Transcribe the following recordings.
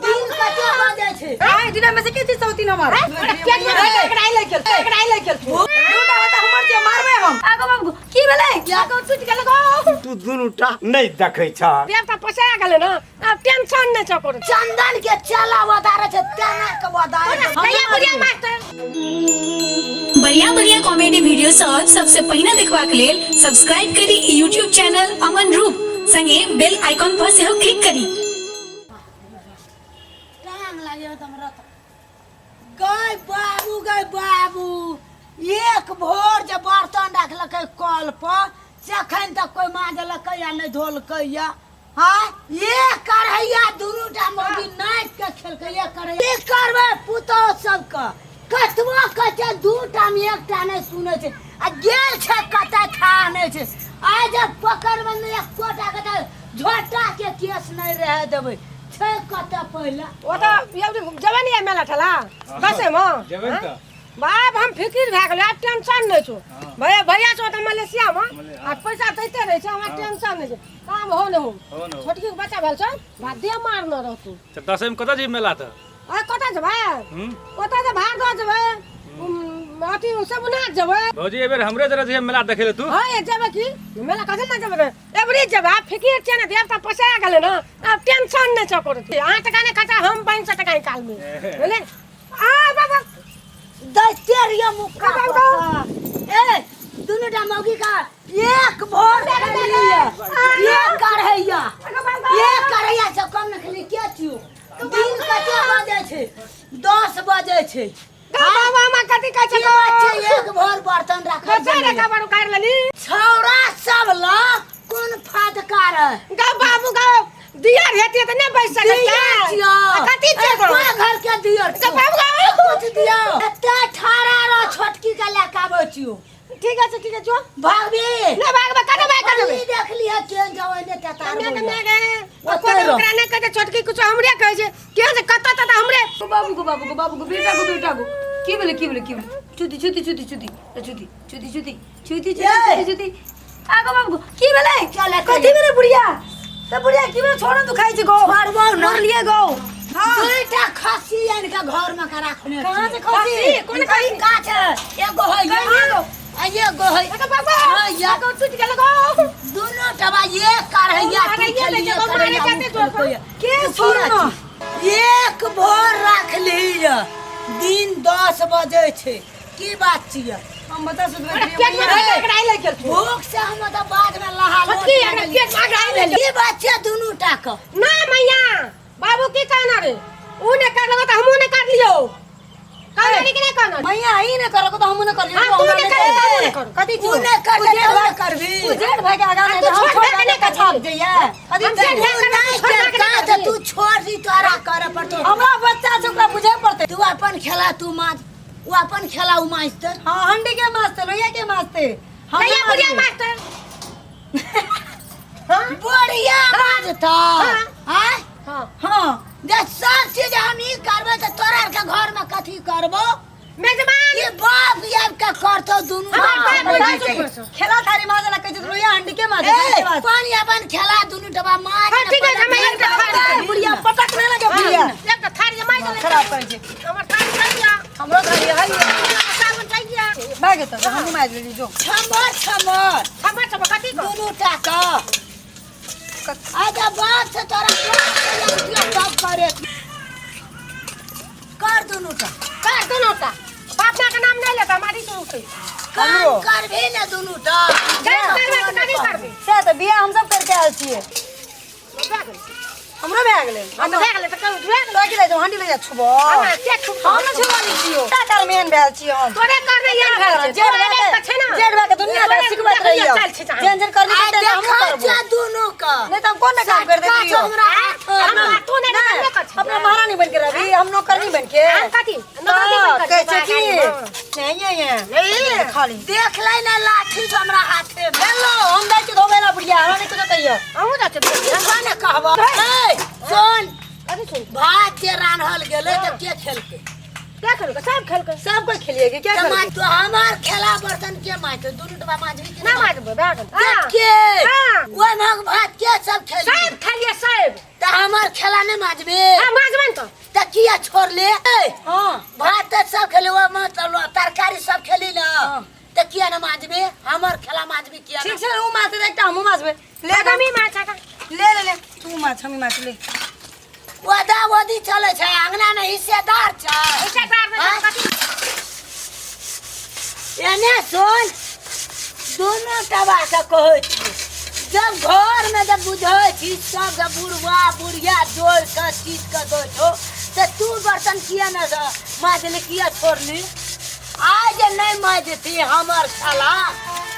दिन कते बजे छै? आइ दिना में से के चीज सौतीन हमर पेट में पकड़ाई लग गेल, पकड़ाई लग गेल। दूटा होता हमर जे मारबै हम। आगो बाबू, की भेलै? आगो टूटि गेल गो। तू दुनूटा नहि देखै छ। देव तऽ पसा गेलै ने, आब टेंशन नहि छौ कोनो। चंदन के चला वदारे छै, तेना के वदारे। भैया बुढ़िया मास्टर। बढ़िया बढ़िया कॉमेडी वीडियो सब सबसे पहिने देखबाक लेल सब्सक्राइब करी यूट्यूब चैनल अमन रूप, संगे बेल आइकॉन पर सेहो क्लिक करी। टांग लागे त हमरा त। गय बाबू, गय बाबू, एक भोर जे बर्तन रखलकै कल पर से अखन तक कोइ माजलकै या नहि धोलकै या। हाँ, एक कढ़ैया दुनू टा मौगी नापि के खेलकै। एक कढ़ैया की करबै पुतोह सबके? कतबो कहै छै दू टा मे एकटा नहि सुनै छै। आ गेल छै कतऽ था नहि छै। आइ जब पकड़बै ने एकोटा के तऽ झोटा के केस नहि रहै देबै। छै कतऽ पहिले? ओ तऽ जेबै ने मेला ठेला बसे मे? जेबै ने तऽ। बाप, हम फिकिर भए गेलै, आब टेंशन नहि छौ। भैया, भैया छौ तऽ मलेशिया मे आ पैसा दैते रहै छै, हमरा टेंशन नहि छै। काम हो ने हो, हो ने हो। छोटकी के बच्चा भेल छै, बा दे मारने रहतौ। तऽ दसैमे कतऽ जेबही मेला तऽ? आ कतऽ जेबै? हूँ। ओतऽ जे भार दऽ जेबै, अथी सबनाथ जेबै। भौजी, एहि बेर हमरे जरा जइहे मेला देखै लए तू। हँ, ये जेबै की मेला, कथी लए जेबै रे? एबरी जेबै, आब फिकिर छै ने, देवता पसा गेलै ने, आब टेंशन नहि छौ कोनो। अहाँ टका नहि खर्चा, हम बैंक से टका निकालबै, बुझलियै? आ बाबा। दैते रहियो मुक्का बाबा, पर। ए दुनू टा मौगी का एक भोर खेलिए, एक कढ़ैया, एक कढ़ैया से कम नहि खेलिए। के छियो? दिन कते बजे छै? 10 बजे छै। बाबा, हमरा कथी कहै छै? की बात छै? एक भोर बर्तन राखल कथी रे छलै। खबर उखाड़ि लेली? छौड़ा सब लग कोन फदका रहे? गौ बाबू गौ, दियर हेतियै तऽ नहि बैस सकै दियर छियौ। कथी छियै? ए, कोन घर के दियर छियौ? गौ बाबू गौ। कुछ दियौ। एते ठाड़ा रह, छोटकी के लए के आबै छियौ। ठीक আছে, ठीक আছে, जो। भागबी? नहि भागबै, कतऽ भागि कऽ जेबै? ई देखलियै केहन जवानी तेतार मे बोललै। मे गे। ओतै कोनो रह। ओकरा नहि कहै छै छोटकी, कुछो हमरे कहै छै के जे कतऽ ततऽ हमरे। बाबू गो, बाबू गो, बाबू गो, बेटा गो, बेटा गो, की भेलै, की भेलै, की भेलै? चुती चुती चुती चुती चुती चुती चुती चुती चुती चुती। आगो बाबू गो, की भेलै? चल, एतै। कथी भेलै बुढ़िया? तऽ बुढ़िया, की भेलै? छोड़ो, दुखाइ छै गो। छोड़बौ ना। मरलियै गो। हाँ। दुईटा खस्सी आनि के घर में के राखने कहाँ छियै। से खस्सी? खस्सी? कोन खस्सी? का छै? एगो है कहाँ? आ एगो है। अरे बाबा, हाँ, या। आगो टूटि गेल गो। दुनू टबा एक कढ़ैया तू कढ़ैया लै खेलिए, छै, कढ़ैया मारे उ जाते जोर पर। खेलकै। के छोड़ो ना। एक भोर राख लिय, दिन 10 बजे छै। की बात छियै? हम बता सुनबै। अरे पेट में पकड़ाई लग गेल छौ। भूख से हम तऽ बाद में लहा छोटकी, अरे पेट में अगराई लग गेल। की बात छियै दुनू टा के? ना मैया, बाबू की कहना रे? ऊ ने काटलको तऽ हमहूँ ने काटलियौ। कहना रे कि नहि कहना? मैया, ई ने करको तऽ हमहूँ ने करलियौ। हाँ, तू ने कर, हमहूँ ने करू। कथी उ छियौ? ने कर, उ जेठ तू ने भाई करबी। उ जेठ भाई के आगाँ नहि तू तऽ हम छोट छोट भाई के भाई नहि के छाप करबी। जइयै। कथी हम जेठ छै? भाई के नहि छोट भाई के केलका नहि तऽ करबी। तू छोड़ दी, तोरा करे पड़तौ। हमरा बच्चा छै, ओकरा बुझे पड़तै। तू अपन खेला तू माज, उ अपन खेला उ माजतै। हाँ, हंडी के माजते, लोहिया के माजते, हम भैया नहि बुढ़िया माजबै। मास्टर। हाँ। बढ़िया माजतौ। आँय? हाँ। हाँ। जे सब चीज हम ई करबै तऽ तोरा आरके घर में कथी करबो? मेजबान। ये बाप आबि के करतौ दुनू। हमर बाप बाप। बुझै छै। खेला थारी माजला कहै छै, लोहिया हंडी के माजते, ए, के माजते? पानी अपन खेला दुनू डब्बा माज। हाँ, ठीक है, हम एकटा थारी। बुढ़िया पटक नहि लगे बुढ़िया। एकटा थारी मारि देलै। खराब करै छै। हमर थारी चाहिए। हमरो थारी है। साबुन चाहिए। भए गेल तऽ हमहूँ माजि लेली, जो। छमर छमर। हमर सब कथी को? दुनू टा के आजा बाप से तोरा सब करे कर दुनू टा। कर दुनू टा। बाप माँ के नाम नहीं लेता, हमारी शुरू से। काम करबी ने दुनू टा? काम करबै तऽ कथी करबै? सएह तऽ बियाह हमसब करके आयल छियै। भए गेलै। हमरो भए गेलै। हाँ, तऽ भए गेलै तऽ कहू, भए गेलै। तोरा की लै जाउ? हंडी लै जा छुबो। हमरा के छुबो? हम नहि छुबा लै छियौ। टा कर मेहन भेल छियै हम। तोरे करने यार भेल छै। जेठ तोरे भाई तऽ छै ने। जेठ भाई के दुनिया तोरे के सिखबैत देखिए रहियौ। चाल छै चाल। जेहन जेहन करली आ तेहन हमहूँ देखा करबो। छै दुनू के। नहि तऽ हम कोन काम कर देत रहियौ? हमरा हाथ हम हाथो नहि नहि, रखने कर छै। अपना महारानी बन के रहबी, हम नौकरनी बन के। हम कथी? नौकरनी बन के कहै छै की? हाँ। नहीं नहीं नहीं, खाली देख ले ना, लाठी जो हमरा हाथे में। हेलो, हम जाइ छी धोबै ला बुढ़िया, हमरा नहि कुछो कहियो। अहूँ जाइ छी धोबै ला? हमरा ने कहबो। ए, सुन। कथी सुन? भात जे रान्हल गेलै तऽ के खेलकै? के खेलकै? सब खेलकै। सब कोइ खेलिए के, के तऽ खेलकै? माज तो हमर खेला बर्तन के माजतै? दुनू डब्बा माजबी कि ना माजबै, भए गेल। के? के? हाँ। ओहि महक भात के सब खेलिए? सब खेलिए सब। तऽ हमर खेला नहि माजबी? हाँ, माजबै ने। किया छोड़ ले? हां। भात तऽ सब खेली, ओ मतलब तरकारी सब खेली ना, तऽ किया ना माजबे? हमर खेला माजबे किया ना? ठीक छै, ऊ माछ एकटा हमहूँ माछबै ले। हमी माछ आटा। ले ले ले, तू माछ, हमी माछ ले। ओदा ओदी चलै छै अंगना में, हिस्सेदार छै। हिस्सेदार नहि हाँ? छै, कथी? एने सुन, दुनू टबा के कहै छी, जब घर में जब बुझै छी सब जब बुढ़वा बुढ़िया जोड़ के चीज के दै छौ, तऽ तू बर्तन किया ने माजली? किया छोड़ली? आइ जे नहि माजती हमर साला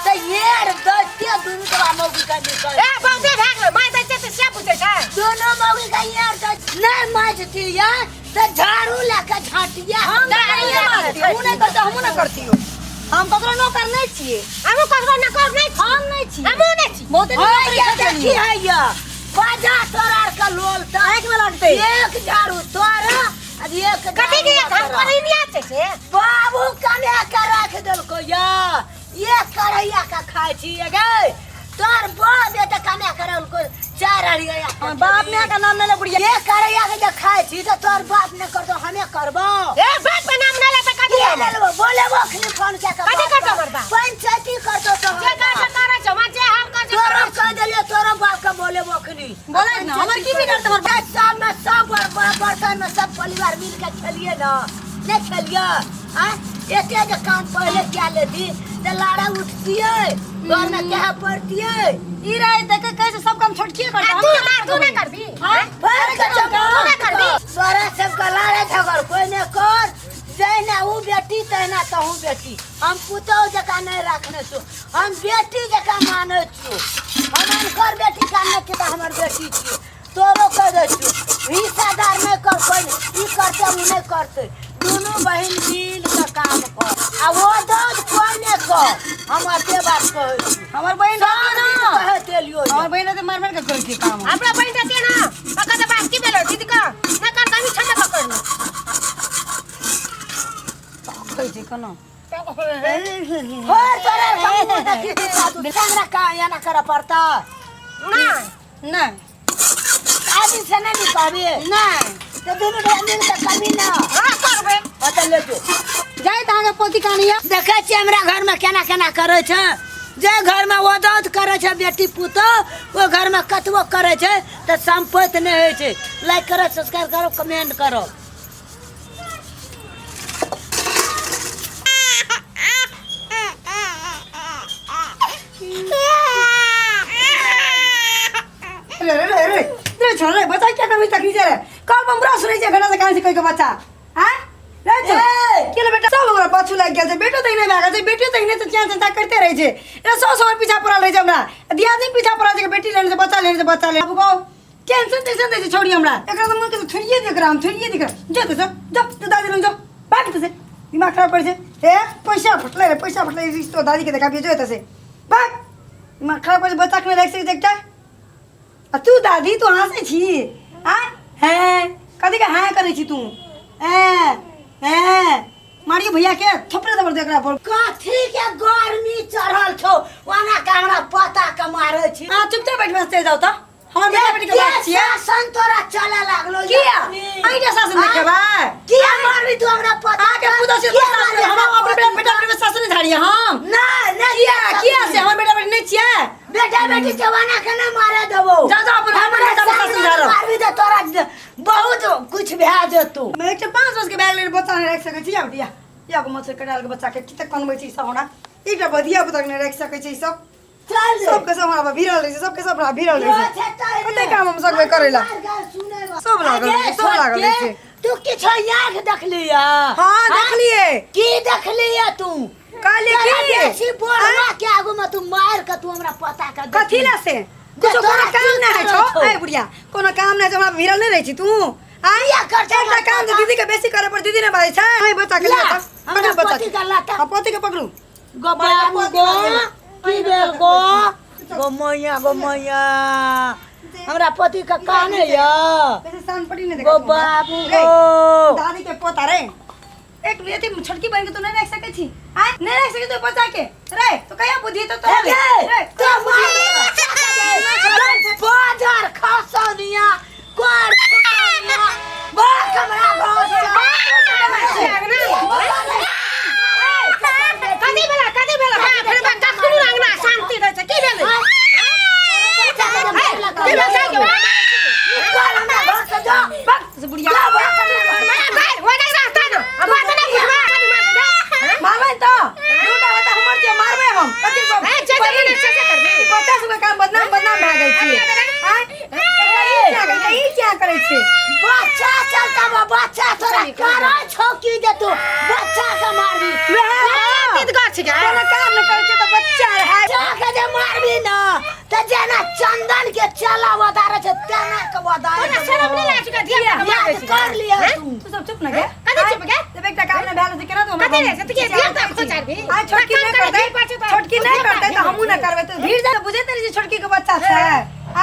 तऽ येर दैते दुनू टबा मौगी के निकल। ए बहुते भए गेलै, माय दै छै तऽ से पूछै छै। दुनू मौगी के येर दै नहि माजती या तऽ झाड़ू लए के झाँटिया। हम नहि, नहि मारती, ऊ नहि करतै, हमहूँ नहि करतियो। हम ककरो नौकर नहि छियै। हमहूँ ककरो नौकर नहि छी। हम नहि छियै। हमहूँ नहि छी। बहुते हाँ, नौकरी ये छोड़ि देखी देलियै। है ये बाजा तोरा आर के लोल तऽ आँखिमे लागतै। एक झाड़ू तोरा आ एक कथी के झाड़ू हम तोरा। करैनिया छै से? बाबू कने के राख देलको या, एक करैया के खाइ छी गे। तोर बाप बेटा कने के रखलको चार अरिया के। हाँ, बाप ने का नाम नहि ले बुढ़िया। एक करैया के जे खाइ छी तऽ तोर बाप ने करतो, हमे करबो। ए बाप के नाम नहि ले तऽ कथी के हमर? लेलबो बोलेबो अखनी फोन के के। कथी करतौ हमर बाप? पंचायती करतो तो। जे कर से करै छौ, वहाँ जे हाल कर से तोरो करै छौ। कह देलियो, तोरो बाप के बोलेबो अखनी। बोलै ने, हमर की बिगड़तै हमर बाप? सब में सब बर्तन में सब परिवार मिल के खेलिए ना, नहीं खेलिए? आँ, एते जे काम पहले क्या लेती तऽ लाड़ा उठतियै, घर में कहे पड़तियै। ई रहे देखे कहै छै सब काम छोटकिए करतै। आ हम तू केना ना, तू करबै? नहि करबी? हाँ? भरि के तू नहि करबी? तोरा सबके लाड़े झगड़ कोइ नहि कर। जहिना उ बेटी तहिना तहूँ बेटी। हम पुतहु जकाँ नहि राखने छौ, हम बेटी जकाँ मानै छियौ। हम अनकर बेटी कानने छी तऽ हमर बेटी छियै। तोरो कह दै छियौ, हिस्सादार नहि कर कोइ, ई करतै ओ नहि करतै। दुनू बहिन मिल के काम कर आ ओ दौद कोइ नहि कर। हम एते बात कहै छी। हमर बहिन सब रहतै दिन ना, कहैत एलियौ ये। हमर बहिन रहतै, मारि मारि के करै छियै काम। हमरा बहिन रहतियै ना, ओकर तऽ बाप की भेलो दीदी के नहि कर तऽ हमही छन्ने पकड़ि लेब। कहै छै केना। होय तोरा मुँह देखी हमरा का एना करऽ पड़तै? नहि। नहि। आदमी से नहीं निकाबे। नहि। तो दुनू भाई मिल के करबी ना? हाँ, करबै। हाँ, तऽ ले जो। जाइ तऽ अहाँके पोती कहानी यऽ। देखै छियै हमरा घरमे केना केना करै छै। जे घरमे वदौत करै छै बेटी पुतोह, ओ घरमे कतबो करै छै तऽ सम्पत्ति नहि होइ छै। लाइक करो, सब्सक्राइब करो, कमेंट करो। रे रे रे रे रे, छोड़ रे बच्चा, क्या करबी तकनी छै रे? कल बमरा सुनै छै घंटा से कान से कहि के बच्चा। आँ रे छौ के ले बेटा, सब हमरा पाछू लागि गेल छै। बेटो तऽ नहि भए गेल छै, बेटियो तऽ नहि, तऽ चैन चिंता करिते रहै छै। ए सब समय पीछा पड़ल रहै छै हमरा, दियादनी पीछा पड़ल छै कि बेटी लेने छै, बच्चा लेने छै, बच्चा लेने। आब कहू, टेंशन टेंशन दै छै छौड़ी हमरा। एकरा तऽ मन के छोड़िए दे, एकरा हम छोड़िए दे। एकरा जो तऽ सब जो तो दादी लग जो, भाग तऽ से, दिमाग खराब करै छै। हे पैसा फटलै रे, पैसा फटलै, रिश्तो दादी के देखाबियै, जो एतऽ से भाग, दिमाग खराब करै छै। बच्चा के नहि राखि सकै छै एकटा। आ तू दादी, तू हँसै छी? आँय हेँ, कथी के हेँ करै छी तू? एँ हेँ, मारियो भैया के थोपड़े दबर दे एकरा पर। कथी के गर्मी चढ़ल छौ, ओना के हमरा पता के मारै छी? अहाँ चुपचाप बैठ चलि जाउ तऽ हमर बेटा बेटी के बात छियै। शासन तोरा चले लागलो? किया अहिटा शासन देखेबै? किया मारबी तू हमरा पता? अहाँके पुतहु से किया शासन मारबी हम हमरा अपन बेटा बेटा बेटी के शासन नहि झाड़ियै हम। नहि नहि। किया किया से हमर बेटा बेटी नहि छियै? बेटा बेटी जवाना के नहि मारे देबो। जा जा, अपन हमरा बेटा के सामने शासन झाड़ब। मारबी तऽ तोरा बहुत कुछ भए जेतौ। मैं एकटा 5 वर्ष के बैग लेने बच्चा नहि राखि सकै छी। आब दिया या को मच्छर कटाल के बच्चा के कतेक कनबै छै ई सब हमरा। एकटा बधिया पुतक नहि राखि सकै छै ई सब। चल रे। सबके सब हमरा पर भिड़ल रहै छै, सबके सब हमरा भिड़ल रहै छै। कते कते काम हम सकबै करै ला? सब लागल रहै छै, सब लागल रहै छै। तू किछो याद देखलिया? हाँ, देखलिए। की देखलिया तू? कहलिए तोरा की बेसी बोलवा के आगू में तू मार के तू हमरा पता के देखी। कथी ला से? कुछो तोरा कोनो काम की नहि होइ करै छौ छौ? ए बुढ़िया, कोनो काम नहि छै, हमरा भिड़ल नहि रहै छी तू? आँय? किया करछौ एकटा हमरा काम जे पता? दीदी के बेसी करे पर दीदी नहि बाजै छै। आँय, बच्चा के ला, लिअ तऽ, हमरा पकड़ू बच्चा पति के। के लाता। हाँ, पति के पकड़ू। गो बाबू गो, की भेल गो? गो मैया, गो मैया, हमरा पति के काने या। बेसी शान पड़ी नहि गो देखा बाबू रे, गो। दादी के पोता रे, एक अथी छोटकी बहन के तू नहीं रख सकै छी? आँय, नहीं रख सकै तू बच्चा के रे? तो कहिया बुद्धि तो तोरा हे रे, तो मार बाजार खसौनिया कोर फुटौनिया बा कमरा घर। करै छौ की जे तू बच्चा के मारबी? तीत गाछ के कोनो काम नहि करै छै तऽ बच्चा रहै। बच्चा के जे मारबी न तऽ जेना चंदन के चला वदारे छै तेना के वदारे। तोरा शरम नहि लागै छौ धिया पुता के मारै याद छी? कर लिअ तू। तू सब चुप न गे। कथी चुप गे? जब एकटा काम नहि भेल छै केना तू हमरा कथी रे से तू के धिया पुता खोचारबी? आइ छोटकी नहि काम करतै, करै छी, पाछू छोटकी नहि करतै तऽ हमहूँ नहि करबै। तऽ भीड़ जाय बुझैत नहि जे छोटकी के बच्चा छै।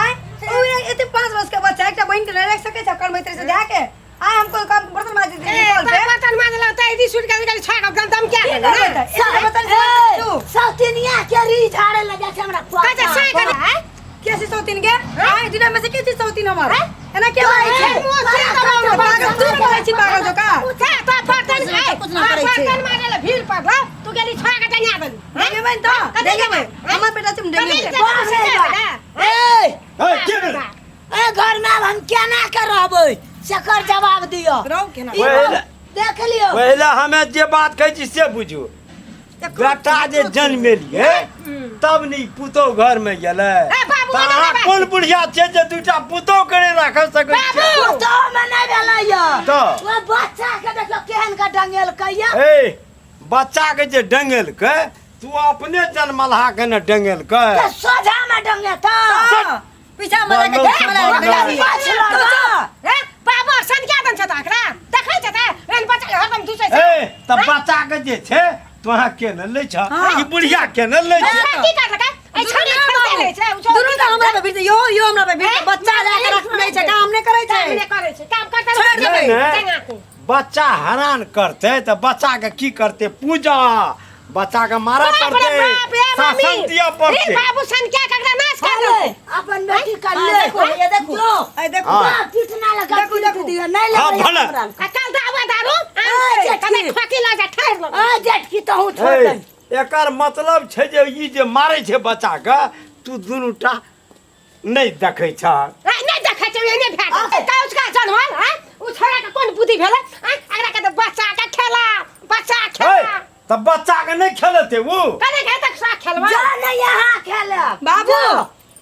आइ ओ एते 5 वर्ष के बच्चा एकटा बहिन के नहि राखि सकै छै, करबैत रहै छै धए के। आइ हम कोइ काम बर्तन माजैत रहियै ए कल पे। तो बर्तन माजलक तऽ एदी सुट के निकालि छाक दम दम क्या की गेलै करबै ने? तऽ? एते बर्तन से तू सौतिनिया के री झाड़े लग जाइ छै हमरा कहै छै पता। साँय करी आँय? के छै सौतीन गे? आइ दुनिया में से के छै सौतीन हमर? एना के बाजै छै? मुँह से तऽ पागल तू बोलै छी पागल जकाँ। उठा तो बर्तन कुछ कुछ ना करै छै। बर्तन माजल भीड़ पड़ल तू गेली छाक टंगा देली। डेंगेबै ने तऽ डेंगेबै, हमर बेटा छै, हम डेंगेबै। बाप रे बाप। ए ए, के भेलै? ए घर में आब हम केना के रहबै सेकर जवाब दिअ। रहू केना? ई पहिले- देख लियौ। पहिले हमे जे बात कहै छी से बुझू। बेटा जे जन्मेलियै तब ने ई पुतोह घर में गेलै। ए, बाबू, तऽ एना अहाँ बात। कोन बुढ़िया छै जे दूटा पुतोह के नहि राख सकै छियै? बाबू! पुतोह में नहि भेलै यऽ। तऽ? ओ बच्चा के देखियौ केहन के डंगेलकै यऽ। ए, बच्चा के जे डंगेलकै तू अपने जन्मलहा के ने डंगेलकै। तऽ सोझा में डंगेतै। पीछा में लगे बनल देख मला छै, लगे। बनल। पाछला ना। ए बाबू सन क्या दन छ त एकरा देखै छ त एहन बच्चा के हरदम दुसै छै। ए, तऽ बच्चा के जे छै तू अहाँ के ने लै छ? ई बुढ़िया के ने लै छै? की करलकै? ए छड़ी खेलते रहै छै। दुनू तऽ हमरा पे भीड़, यो यो हमरा पे भीड़। बच्चा लए के रखने छै, काम नहि करै छै। काम नहि करै छै, काम करतै छोड़ि देबै। नहि, नहि। बच्चा हरान करतै तऽ बच्चा के की करतै पूजा? बच्चा के मारऽ बाप रे पड़तै, बाप, ए मम्मी। शासन दिअ पड़तै। ए बाबू सन क्या ककरा नाश कर अरे, देलकै? अपन बेटी के हाँ, ले। देखो, ये देखो। जो। ए देखो। हाँ। बा, पीटना लगा देखो, पीट देखो। दिअ, नहि हाँ, लगैया भले। हमरा। आ कल दावा दारू ए, आम जेठकी। कने खोकी लऽ जा ठहर लग। आ जेठकी तहूँ छोड़ ए, दही। एकर मतलब छै जे ई जे मारै छै बच्चा के तू दुनूटा नहि देखै छ। ए, नहि देखै छै एहने भए गेल। तऽ उसका जानवर हैं उ छोड़ा के कोन बुद्धि भेलै? हैं एकरा के तऽ बच्चा के खेला, बच्चा ए, खेला। तऽ बच्चा के नहि खेलतै उ? कने के तक सा खेलवा। जा नहि यहाँ खेलब। बाबू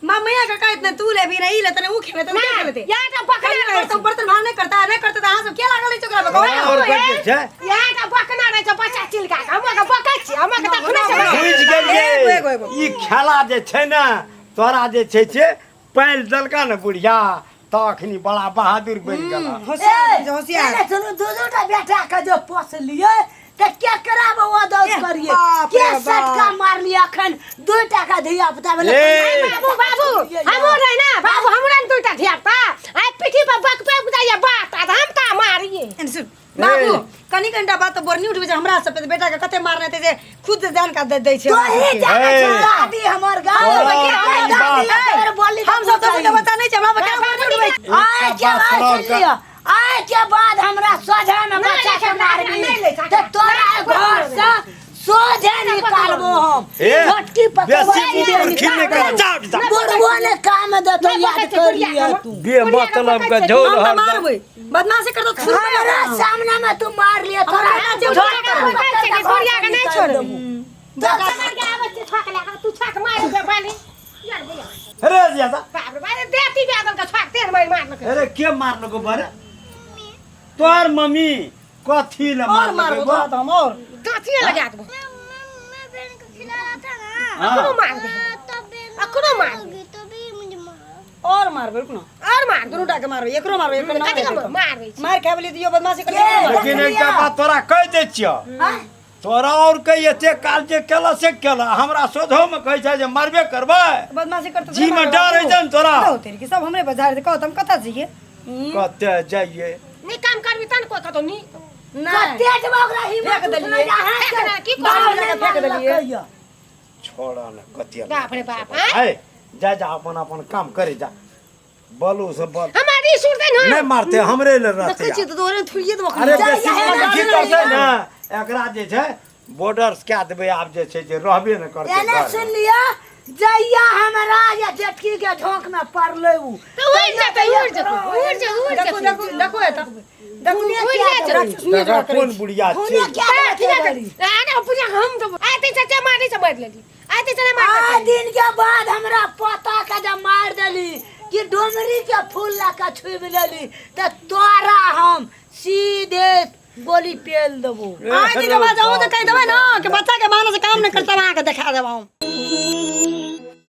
मम्मिया का कहत ने तू लेबी नहीं लेते ने ऊ खेलते ने ना, खेलते। यहाँ तऽ बकना रहै तो छै। बर्तन भाव नहीं करता, नहीं करता तो अहाँ सब के लागल छै ओकरा पर? और कथी छै? यहाँ तऽ बकना रहै छै बच्चा चिलका के। हम के बकै छी, हम के तखने से बकै बुझि एगो, गेलियै। एगो, एगो। ई खेला जे छै ने तोरा जे छै से पालि देलका ने बुढ़िया तऽ अखनी बड़ा बहादुर बनि गेला। होशियार छै, होशियार। एने सुनू, दू दूटा बेटा के जो पोसलियै तऽ केकरा बौआ दौड़ ए, करियै? बाप के रे बाप। सटका मारलियै अखन दूटा के धिया पुता भेलै। ए, बाबू बाबू हमहूँ रही ना बाबू, हमरा ने दूटा धिया पुता आइ पीठी पर बक पे जाइए बात आ हम का मारिए। एने सुन बाबू, कनी कनिटा बात तऽ बोरनी उठबै छै हमरा सब पे, बेटा के कते मारने हेतै जे खुद जान का दे दै छै। तोही जानै ए। छौ दादी हमर गाँव। तोरा दादी बात। हमर बोली हम सब दोसर के बच्चा नहीं छै, हमरा बच्चा बोरनी उठबै छै। आइ के बाद सुन लिअ, आइ के बाद हमरा सोझा में नहि बच्चा लै के छै, मारबी नहि लै छै। तऽ तोरा घर से सोझे निकालबो हम। ए, छोटकी पकड़बो बेसी सीधे मुँह नहि कर, जाओ, जाओ। बुढ़बो ने काम देतो, नहि याद पकड़ै छै कर बुढ़िया लिअ के। तू। बे मतलब के झोल हम तऽ हरदम। मारबै, बदमाशी करतो तऽ छुड़बै हमरा ओकरा। सामने में तू मार लिअ तोरा हमरा जे झोटका पकड़ै पकड़ छै के कि बुढ़िया के नहि घर से छोड़बै। निकालि देबो। तो चमर के आबै छै छक लए कऽ, तू छक मारि दे बाली। यार भैया, अरे ज्यादा। बाप रे बाप, देती बेदल के छक तेल मारि मारलकै। अरे के मारलको बरे? तोहर मम्मी कथी ले और मारबो तोरा तऽ हम और। गाछिए लगा देबो। मैं बहन को खिला रहा था ना। हाँ। अखनो मार दे, तब बहन अखनो मार दे। तो भी मुझे मारा। और मारबै, रुक ना। और मार दुनू टा के मारबै, एकरो मारबै, एकरो कथी मारबै। के मारबै छी? मार खाय बोली दियो बदमाशी करी। लेकिन एकटा बात तोरा कहि दै छियौ, तोरा और कहि एते काल जे केला से केला, हमरा सोझो में कहै छै जे मारबे करबै। बदमाशी करतो जी में डर होइ छै ने तोरा। कहो तेरी के सब हमरे बाजार दे, कहो त हम कतऽ जइयै? कते जाइए? नी काम करबी तन कोई कतौ नी। नहि। कते जब ओकरा हिम्मत फेंक देलियै। उठलै जे अहाँ फेंक के देलियै, की बाप करबै? नहि फेंक देलियै। मारलकै यऽ। छोड़ ने कते बाप रे बाप, आँय? ए, जा जा अपन अपन काम करे जा, बोलू से बोल। हमारी सुर दे ना। नहीं मारते हमरे ले रहते। देखै छियै तऽ तोरे थुरिये देबो। अरे बेसी जा, की जा, करतै ने एकरा जे छै बॉर्डर कए देबै, आब जे छै जे रहबे ने करतै एने घरमे। सुन लिअ, जहिया हमरा या जेठकी के झोंक में पड़लै उ तो उड़ जेतै, उड़ जेतै, उड़ जे उड़ देखू जेतै। देखू देखू एतऽ देखू। खूने उड़ क्या जेतै। देबै? राक्षसनी देखा जकाँ करै कोन छै। बुढ़िया खूने छै। क्या देबै बड़ी? आने पूजा हम तो आते चाचा मारे से मार लेली, आते चले मार आ दिन के बाद हमरा पोता के जब मार देली कि डोमरी के फूल ला के छुबि लेली तऽ तोरा हम सीधे गोली पेल देबो। आइ दिन के बाद अहूँ तऽ कहि देबै ने कि बच्चा के बहाना से काम नहि करता, अहाँके देखा देब हम।